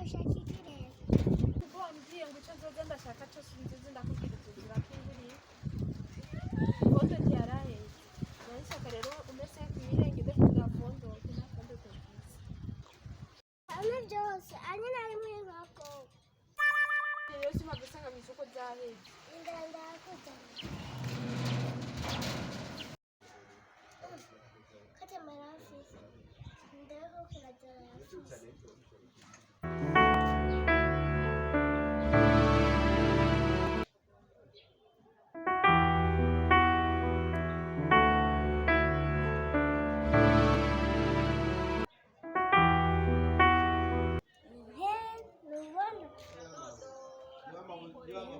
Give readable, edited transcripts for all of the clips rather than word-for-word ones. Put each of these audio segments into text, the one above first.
Ushaka iki rero? Kuko wambwiye ngo icyo nzoza ndashaka cyose nzoze ndakubwira, inzu urakinguriye fondo ntiyaraheze. Nari nshaka rero umese kumirenge kugura fondo, nta fondo dufise. Hamwe byose anye nari muri bako. Rero simpamvu usanga mu isoko ryaheze. Indara ndakuzana. Kata marafisi. Ndako kirazara afisi. He, nubona. Turabona.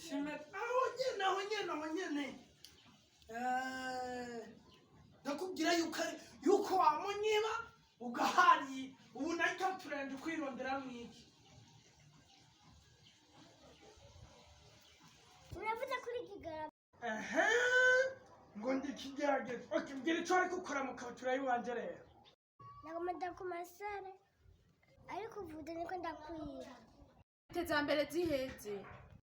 Shime aho nyene, aho nyene, aho nyene. Ndakubwira yuko yuko wamunyiba ugahari ubu nayo turende kwirondera mwiki. Sinavuze kuri kigarama. Ehe, ngo ndikigerageza. Okay, mbwira ico ariko ukora mu kabutura y'iwanje rero. Nagomba ku masare. Ariko uvuze niko ndakwira. Za mbere ziheze.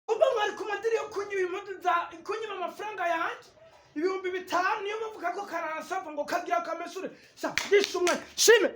Ubwo mwari ku madiri yo kunyiba impuzu za kunyiba amafaranga yanje 5000, niyo mpamvu kako karansava ngo kagira kamesure. Sa ndishe umwe shime.